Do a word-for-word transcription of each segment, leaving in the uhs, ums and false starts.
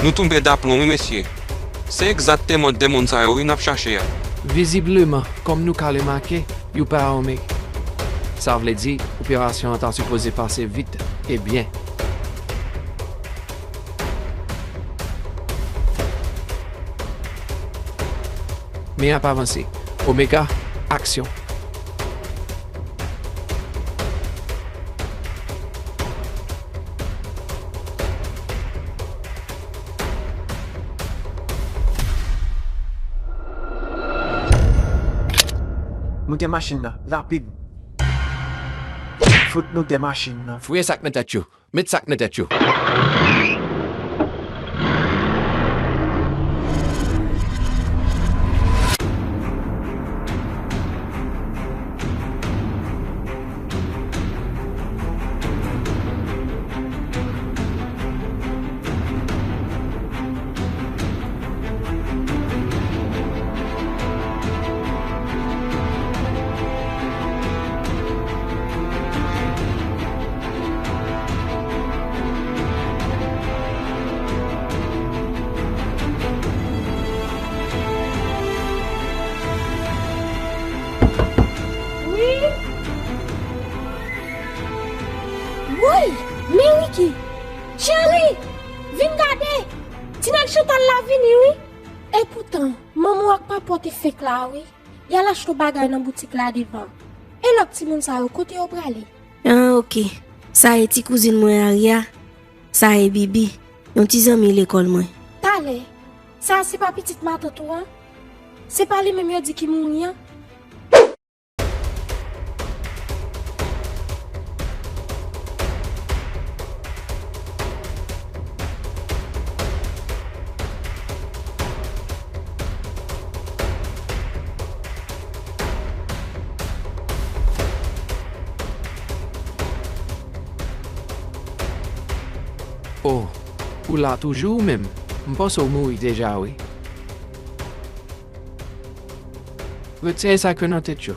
Nou tonbe daplon wi mesye. Se egzakteman de moun sa yo wi n ap chache a. Vizibleman, kòm nou ka remake, yo pa ame. Sa vle di, operasyon an ta sipoze pase vit e byen. Men ap avanse. Omega, aksyon. Nou gen machin nan, rapid. Fout nou gen machin nan. Fouye sa k nan tèt yo. Met sa k nan tèt yo. Wi. Woy! Men Ricky! Cheri! Vin gade! Ti nèg Chantal la vini wi! Epoutan, manman w ak papa w te fenk la wi. Y al achte yon bagay nan boutik la devan. E lòt timoun sa yo, kote yo prale? Ah, oke. Sa e ti kouzin mwen Aria. Sa e Bibi, yon ti zanmi lekòl mwen. Talè, sa a se pa pitit matant ou an? Se pa li menm yo di ki mouri an? Oh, ou la toujou ou menm? M panse w mouri deja wi. Retire sa k nan tèt yo.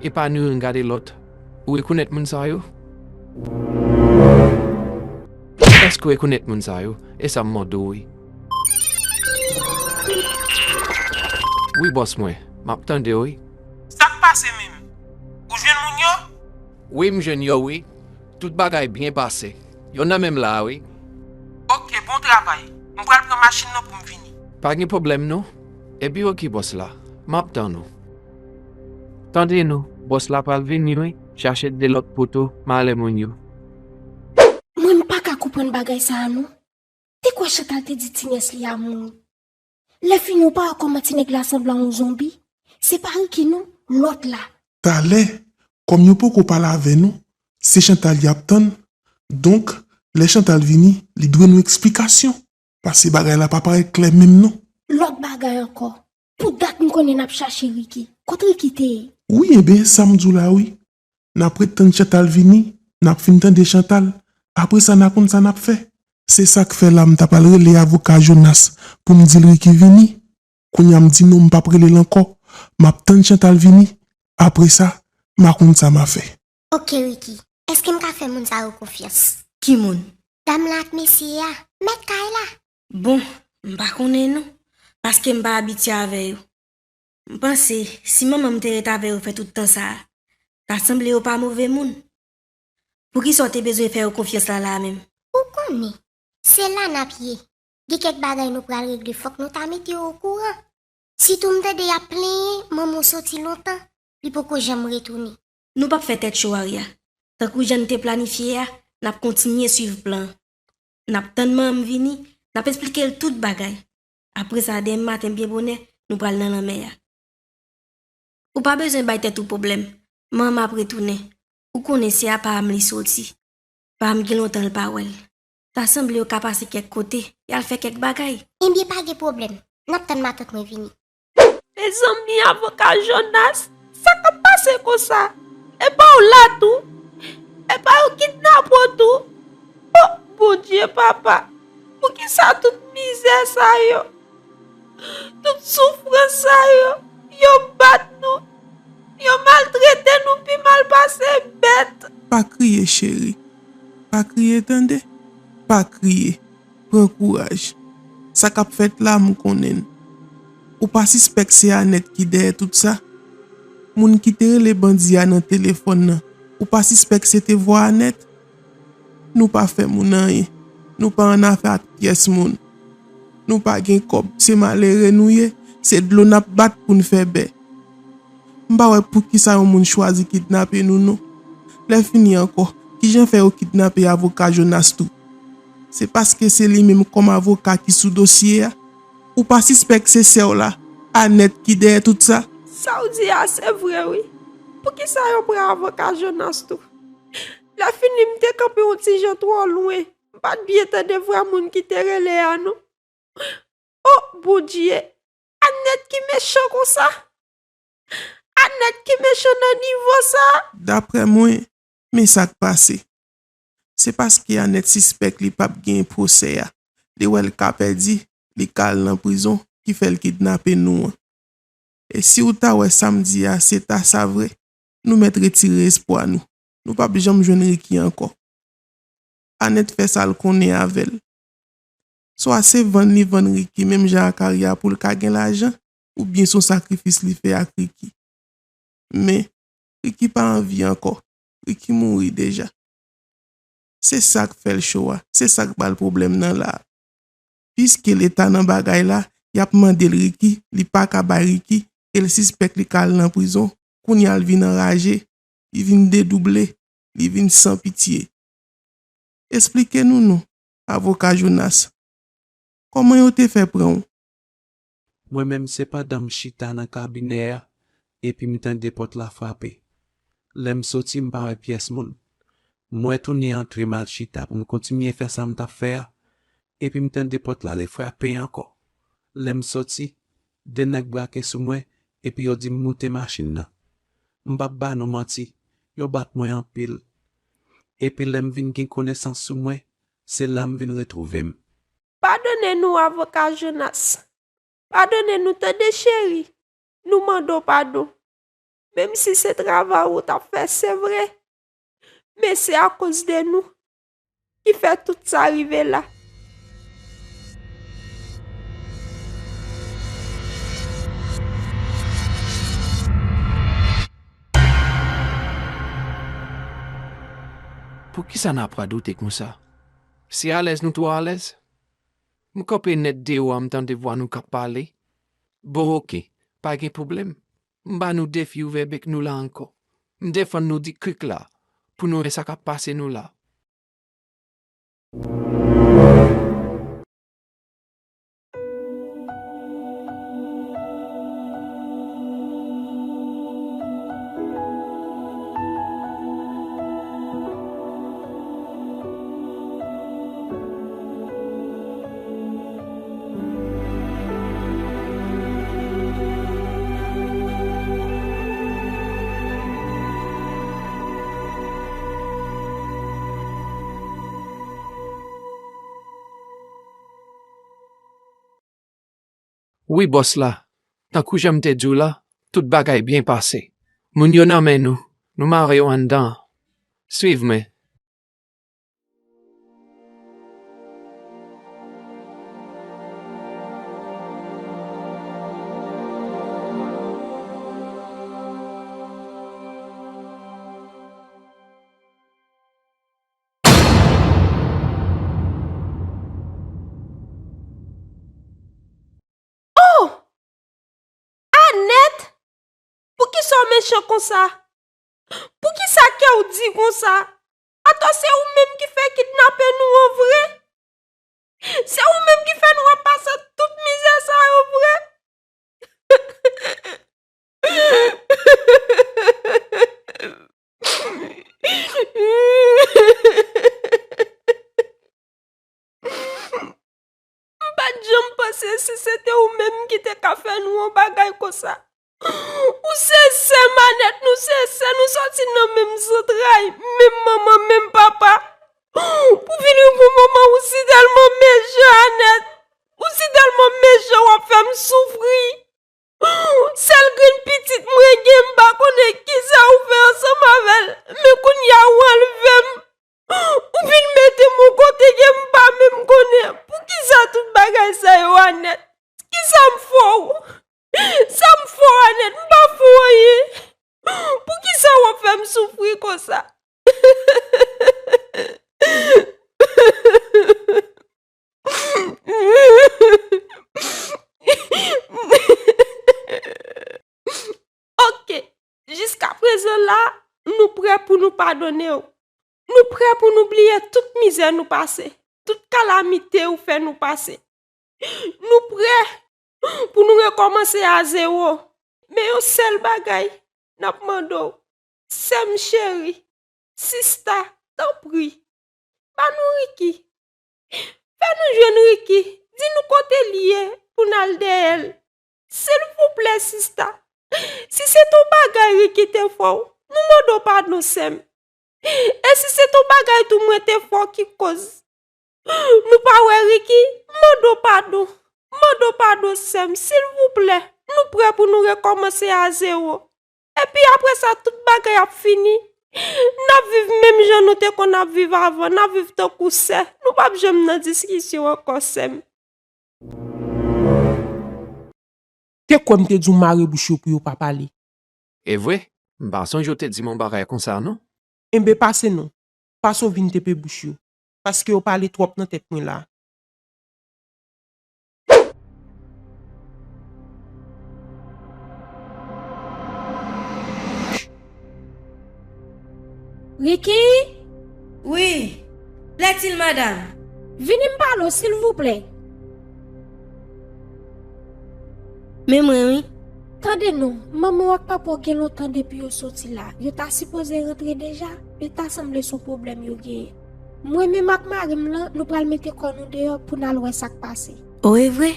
Epa nou youn gade lòt. Ou rekonèt moun sa yo? Èske w rekonèt moun sa yo? E sa m mande w wi. Wi bòs mwen, m ap tande w wi. Sa k pase menm? Ou jwenn moun yo? Wi m jwenn yo wi. Tout bagay byen pase. Yo nan men m la a wi. Oke, bon travay. M pral pran machin nan pou m vini. Pa gen pwoblèm non. Epi oke bòs la, m ap tann ou. Tande non, bòs la pral vini wi, chache de lòt poto, malè moun yo. Mwen m pa ka konprann bagay sa a non. Te kwè Chantal te di ti nyès li a mouri. Lè fini ou pa wè kòman ti nèg la sanble a yon zonbi? Se pa Ricky non, lòt la. Talè, kòm yo poko pale avè nou, se Chantal y ap tann. Donk, lè Chantal vini, li dwe nou eksplikasyon. Paske bagay la pa parèt klè menm non. Lòt bagay ankò. Pou dat m konnen n ap chache Ricky. Kot Ricky te ye? Wi, enben, sa m di w la wi. N ap ret tann Chantal vini, n ap fin tande Chantal. Apre sa, n a konn sa n ap fè. Se sa k fè la m ta pral rele avoka Jonas pou m di l Ricky vini. Kounye a m di non, m p ap rele l ankò. M ap tann Chantal vini. Apre sa, m a konn sa m a fè. Oke Ricky, èske m ka fè moun sa yo konfyans? Ki moun? Dam la ak mesye a, mèt kay la. Bon, m pa konnen non, paske m pa abitye avè yo. M panse, si manman m te ret avè yo fè tout tan sa a, ta sanble yo pa move moun. Poukisa w te bezwen fè yo konfyans la la a menm? Ou konnen, se la n ap ye. Gen kèk bagay nou pral regle, fòk nou ta mete yo okouran. Sitou m tande y ap plenyen manman w soti lontan, li poko janm retounen. Nou p ap fè tèt cho Aria. Tankou jan n te planifye a, n ap kontinye swiv plan an. N ap tann manman m vini, n ap esplike l tout bagay. Apre sa, demen maten byen bonè, nou pral nan lanmè a. Ou pa bezwen bay tèt ou pwoblèm. Manman m ap retounen. Ou konnen se a pa m li soti. Pa m gen lontan l pa wè l. Ta sanble yo ka pase kèk kote, y al fè kèk bagay. Enben pa gen pwoblèm. N ap tann matant mwen vini. Mezanmi avoka Jonas, sa k ap pase konsa? E pa w la tou? E pa yo kidnape w tou? Oh Bondye papa, poukisa tout mizè sa yo? Tout soufrans sa yo, yo bat nou, kriye, cheri. Pa kriye, tande. Pa kriye. Pran kouraj. Sa k ap fèt la, m konnen l. Ou pa sispèk se Anèt ki dèyè tout sa? Moun ki te rele bandi a nan telefòn nan, ou pa sispèk se te vwa Anèt? Nou pa fè moun anyen. Nou pa annafè ak pyès moun. Nou pa gen kòb, se malere nou ye, se dlo n ap bat pou n fè bè. M pa wè poukisa yon moun chwazi kidnape nou non. Lèfini ankò, kijan fè yo kidnape avoka Jonas tou? Se paske se li menm kòm avoka ki sou dosye a? Ou pa sispèk se sè w la, Anèt, ki dèyè tout sa? Sa w di a se vre wi. Poukisa yo pran avoka Jonas tou? Lèfini m te kanpe yon ti jan twò lwen. M pa t byen tande vwa moun ki te rele a non. O Bondye! Anèt ki mechan konsa? Anèt ki mechan nan nivo sa? Daprè mwen, men sa k pase. Se paske Anèt sispèk li p ap genyen pwosè a. Li wè l ka pèdi, li ka al nan prizon, ki fè l kidnape nou an. E si w ta wè sa m di a se ta sa vre, nou mèt retire espwa nou. Nou p ap janm jwenn Ricky ankò. Anèt fè sa l konnen avè l. Swa se vann li vann Ricky menm jan ak Arya pou l ka gen lajan, oubyen se yon sakrifis li fè ak Ricky. Men, Ricky pa anvi ankò. Ricky mouri deja. Se sa k fè l cho a, se sa k ba l pwoblèm nan la a. Piske Leta nan bagay la, y ap mande l Ricky, li pa ka bay Ricky, e l sispèk li ka al nan prizon, kounye a l vin anraje, li vin dedouble, li vin san pitye. Esplike nou non, avoka Jonas, kòman yo te fè pran w? Mwen menm se pandan m chita nan kabinè a, epi m tande pòt la frape. Lè m soti m pa wè pyès moun. Mwen tounen antre m al chita pou m kontinye fè sa m t ap fè a, epi m tande pòt la refrape ankò. Lè m soti, de nèg brake sou mwen, epi yo di m moute machin nan. M p ap ba nou manti, yo bat mwen anpil. Epi lè m vin gen konesans sou mwen, se la m vin retwouve m. Padone nou, avoka Jonas. Padone nou, tande cheri. Nou mande w padon. Menm si se travay ou t ap fè, se vre. Men se akoz de nou ki fè tout sa rive la. Poukisa n ap radote konsa? Se alèz nou twò alèz? M kanpe nèt deyò a, m tande vwa nou k ap pale. Bon, oke, pa gen pwoblèm. M ba nou defi ouvè bèk nou la ankò. M defann nou di krik la, pou nou wè sa k ap pase nou la. Wi, bòs la. Tankou jan m te di w la, tout bagay byen pase. Moun yo nan men nou. Nou mare yo anndan an. Swiv mwen. Oh! Anèt! Poukisa w mechan konsa? Poukisa kè w di konsa? Atò se ou menm ki fè kidnape nou an vre? Se ou menm ki fè nou ap pase tout mizè sa yo vre? M pa t janm panse si se te ou menm ki te ka fè nou yon bagay konsa. Ou se sè m Anèt, nou se sè, nou sòti nan menm zantray, menm manman, menm papa. Pou fini pou moman, ou si tèlman mechan Anèt. Ou si tèlman mechan, w ap fè m soufri. Sèl grenn pitit mwen gen, m pa konnen kisa ou fè ansanm avè l. Men kounye a ou anlve konsa. Ok, jiska prezan la, nou prè pou nou padone w. Nou prè pou nou bliye tout mizè nou pase, tout kalamite ou fè nou pase. Nou prè pou nou rekòmanse a zewo. Men yon sèl bagay n ap mande w, sè m cheri, sista, tanpri, ba nou Ricky. Fè nou jwenn Ricky, di nou kote l ye pou n al dèyè l. Silvouplè, sista. Si se t on bagay Ricky te fè w, nou mande w padon, sè m. E si se t on bagay tou mwen te fè w ki koz nou pa wè Ricky, mande w padon. Mande w padon, sè m, silvouplè. Nou prè pou nou rekòmanse a zewo. Epi apre sa, tout bagay ap fini. N ap viv menm jan nou te konn ap viv avan. N ap viv tankou sè. Nou p ap janm nan diskisyon ankò, sè m. Te kwè m te di w mare bouch yo pou yo pa pale. E vre? M pa sonje w te di m yon bagay konsa, non. Enben, pase non. Pase w vin tepe bouch yo. Paske yo pale twòp nan tèt mwen la. Ricky? Wi. Plaît-il, madame? Vini m pale w, silvouplè. Men mwen, wi. Tande non, manman w ak papa w gen lontan depi yo soti la. Yo ta sipoze rantre deja, yo ta sanble se yon pwoblèm yo genyen. Mwen menm ak mari m lan, nou pral mete kò nou deyò pou n al wè sa k pase. O, e vre?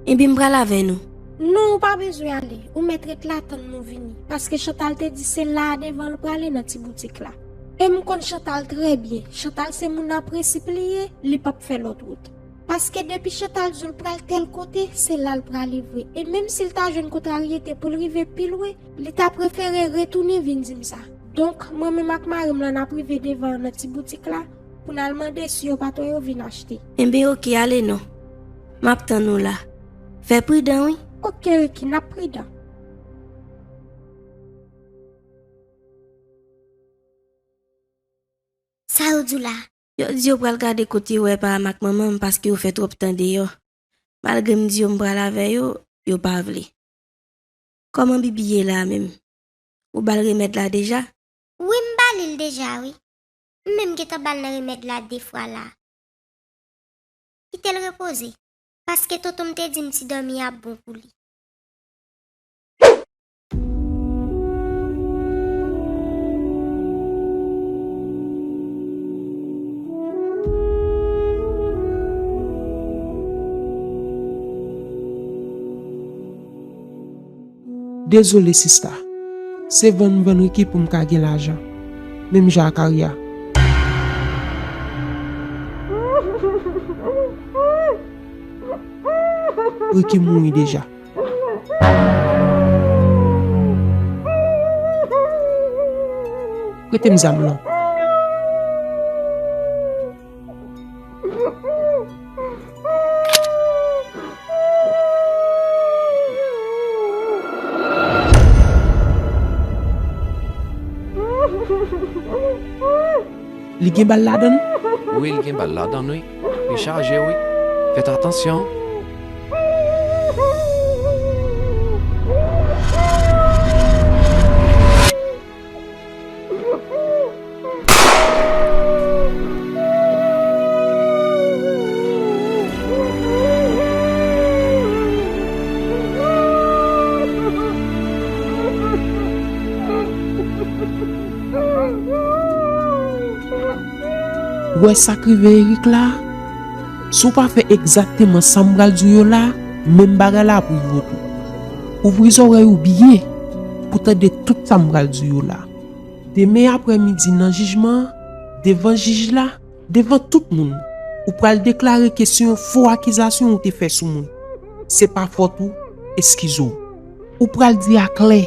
Enben, m pral avè nou. Non, ou pa bezwen ale. Ou mèt ret la tann nou vini. Paske Chantal te di se la a devan l prale nan ti boutik la. E m konn Chantal trè byen. Chantal se moun a prensip li ye, li p ap fè lòt wout. Paske depi Chantal di w l pral tèl kote, se la l prale vre. E menm si l ta jwenn kontraryete pou l rive pi lwen, li ta prefere retounen vin di m sa. Donk, mwen menm ak mari m lan n ap rive devan an nan ti boutik la pou n al mande si yo pa t wè yo vin achte. Enben, oke, ale non. M ap tann ou la. Fè pridan, wi. Oke, Ricky, n ap pridan. Sa yo di w la? Yo di yo pral gade kote yo wè pa m ak manman m paske yo fè twòp tan deyò. Malgre m di yo m pral avè yo, yo pa vle. Kòman Bibi ye la menm? Ou ba l remèd la deja? Wi, m ba li l deja, wi. M menm gentan ba l nan remèd la de fwa la. Kite l repoze, paske tonton m te di m ti dòmi ap bon pou li. Dezole, sista. Se vann m vann Ricky pou m ka gen lajan. Menm jan ak Arya. Ricky mouri deja. Prete m zam lan. Li gen bal ladan l? Wi, li gen bal ladan l, wi. Li chaje, wi. Fèt atansyon. Ou wè sa k rive Eric la? Si w pa fè egzakteman sa m pral di w yo la, menm bagay la ap rive w tou. Ouvri zòrèy ou byen pou tande tout sa m pral di w yo la. Demen aprèmidi nan jijman an, devan jij la, devan tout moun, ou pral deklare ke se yon fo akizasyon ou te fè sou mwen. Se pa fòt ou, eskize w. Ou pral di aklè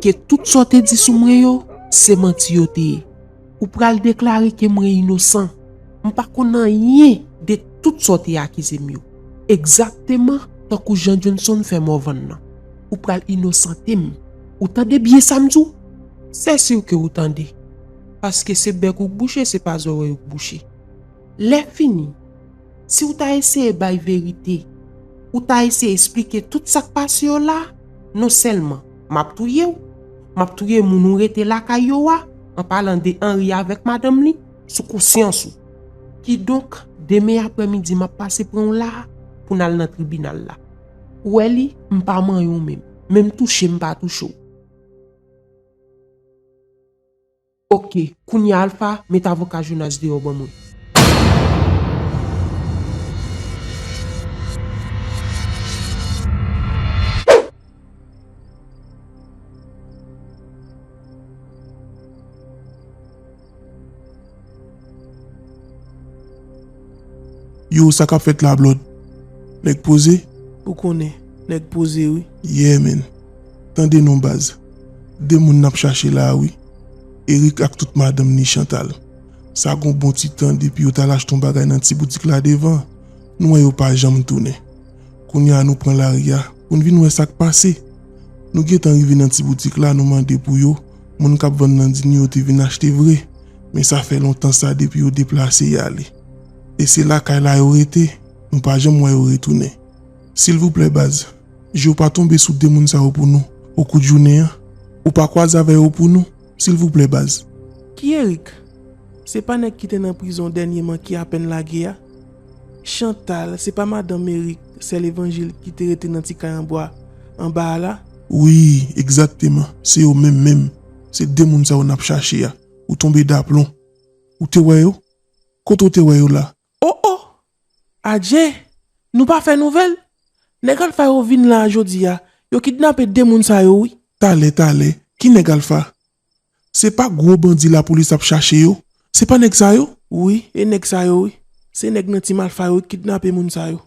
ke tout sa w te di sou mwen yo, se manti yo te ye. Ou pral deklare ke mwen inosan. M pa konn anyen de tout sa w te akize m yo. Egzakteman tankou jan Johnson fè Morvan nan. Ou pral inosante m. Ou tande byen sa m di w? C'est sûr que ou tande. Paske se bèk ou k bouche, se pa zòrèy ou k bouche. Lè fini, si w ta eseye bay verite, ou ta eseye esplike tout sa k pase yo la, non sèlman m ap touye w, m ap touye moun ou rete lakay yo a, an palan de Henry avèk madanm li, sou konsyans ou. Kidonk, demen aprèmidi, m ap pase pran w la pou n al nan tribinal la. Ou wè li, m pa manyen w menm. Menm touche, m pa touche w. Oke, kounye a Alpha, met avoka Jonas deyò ban mwen. Yo, sa k ap fèt la, Blood? Nèg poze? Ou konnen, nèg poze, wi. Yeah, man. Tande non, baz. De moun n ap chache la a, wi. Eric ak tout madanm ni, Chantal. Sa gon bon ti tan depi yo t al achte yon bagay nan ti boutik la devan. Nou wè yo pa janm tounen. Kounye a nou pran lari a pou n vin wè sa k pase. Nou gentan rive nan ti boutik la, nou mande pou yo. Moun k ap vann nan di n yo te vin achte vre. Men sa fè lontan sa depi yo deplase y ale. E se lakay la yo rete. Nou pa janm wè yo retounen. Silvouplè, baz, je w pa tonbe sou de moun sa yo pou nou, okout jounen an? Ou pa kwaze avè yo pou nou, silvouplè, baz? Ki Eric? Se pa nèg ki te nan prizon dènyèman ki apèn lage a? Chantal, se pa madanm Eric, sè Levanjil ki te rete nan ti kay an bwa anba a la? Wi, egzakteman, se yo menm menm. Se de moun sa yo n ap chache a. Ou tonbe daplon. Ou te wè yo? Kote w te wè yo la? O, o! Adje! Nou pa fè nouvèl? Nèg Alfa yo vin la a jodi a. Yo kidnape de moun sa yo, wi. Talè, talè. Ki nèg Alfa? Se pa gwo bandi lapolis ap chache yo? Se pa nèg sa yo? Wi, e nèg sa yo, wi. Se nèg nan Team Alfa yo ki kidnape moun sa yo.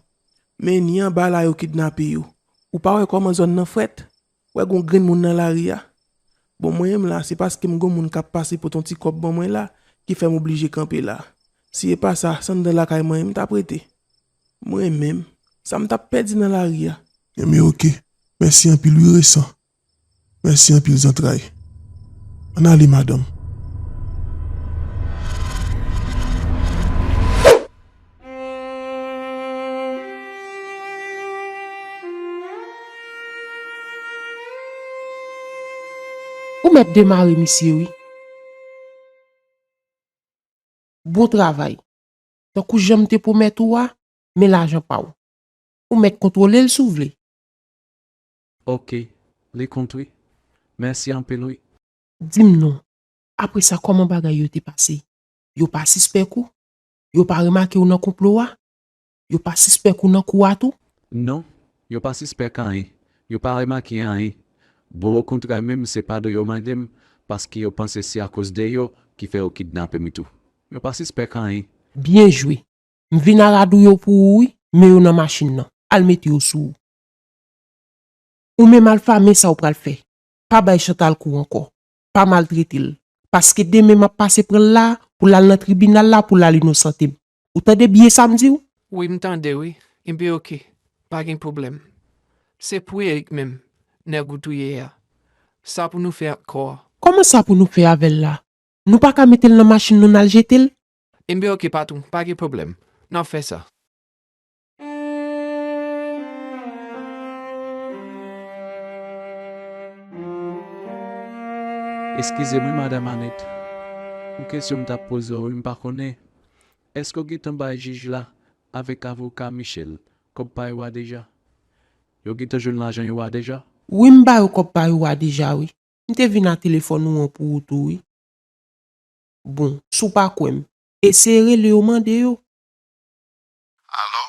Men ni anba la yo kidnape yo. Ou pa wè kòman zòn nan frèt? Wè gon grenn moun nan lari a. Bon, mwen menm la, se paske m gon moun k ap pase pote yon ti kòb ban mwen la, ki fè m oblije kanpe la. Si e pa sa, si anndan lakay mwen, m t ap rete. Mwen menm, sa m t ap pèdi nan lari a. Enben, oke. Mèsi anpil wi, Resan. Mèsi anpil, zantray. Ann ale, madanm. Ou mèt demare misye, wi. Bon travay. Tankou jan m te pwomèt ou a, men lajan pa w. Ou mèt kontwole l si w vle. Oke, li kont wi. Mèsi anpil wi. Di m non, apre sa, kòman bagay yo te pase? Yo pa sispèk ou? Yo pa remake w nan konplo a? Yo pa sispèk ou nan kou a tou? Non, yo pa sispèk anyen. Yo pa remake anyen. Bon, okontrè menm, se padon yo mande m, paske yo panse se akoz de yo ki fè yo kidnape m tou. Yo pa sispèk anyen. Byen jwe. M vin aradou yo pou ou wi, men yo nan machin nan. Al mete yo sou ou. Ou menm Alfa, men sa w pral fè. Pa bay Chantal kou ankò. Pa maltrete l. Paske demen m ap pase pran l la, pou l al nan tribinal la, pou l al inosante m. Ou tande byen sa m di w? Wi, m tande wi. Enben oke. Pa gen pwoblèm. Se pou Eric menm, nèg ou touye a. Sa pou nou fè ak kò a? Kòman sa pou nou fè avè l la? Nou pa ka mete l nan machin nou n al jete l? Enben oke patwon, pa gen pwoblèm. N ap fè sa. Eskize m wi, madanm Anèt. Yon kesyon m t ap poze w wi, m pa konnen. Èske w gentan bay jij la avèk avoka Michel kòb pa yo a deja? Yo gentan jwenn lajan yo a deja? Wi, m ba yo kòb pa yo a deja wi. M te vin a telefòn ou an pou ou tou wi. Bon, si w pa kwè m, eseye rele yo mande yo. Alo?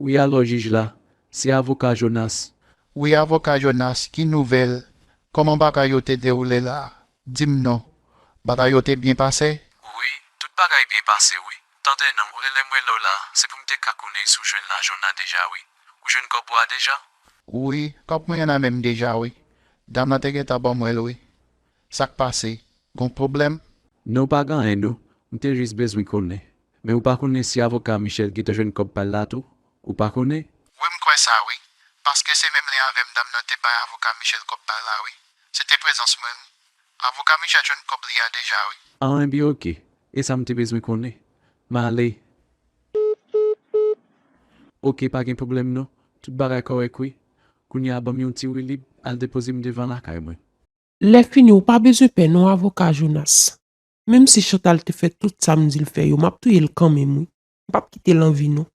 Wi, alo, jij la. Se avoka Jonas. Wi, avoka Jonas, ki nouvèl? Kòman bagay yo te dewoule la a? Di m non. Bagay yo te byen pase? Wi, tout bagay byen pase, wi. Tande non, ou rele m rele w la, se pou m te ka konnen si w jwenn lajan w nan deja, wi. Ou jwenn kòb ou a deja? Wi, kòb mwen an nan men m deja, wi. Dam nan te gentan ban mwen l, wi. Sa k pase? Gon pwoblèm? Non, pa gen anyen non. M te jis bezwen konnen. Men ou pa konnen si avoka Michel gentan jwenn kòb pa l la tou? Ou pa konnen? Wi, m kwè sa, wi. Paske se menm lè avè m dam nan te bay avoka Michel kòb pa l la, wi. Se te prezans mwen, wi. Avoka Michel jwenn kòb li a deja, wi. An, enben, oke. E sa m te bezwen konnen. M ale. Oke, pa gen pwoblèm non. Tout bagay kòrèk, wi. Kounye a, ban m yon ti woulib, al depoze m devan lakay mwen. Lè fini, ou pa bezwen pè non, avoka Jonas. Menm si Chantal te fè tout sa m di l fè yo, m ap touye l kanmenm, wi. M p ap kite l an vi non.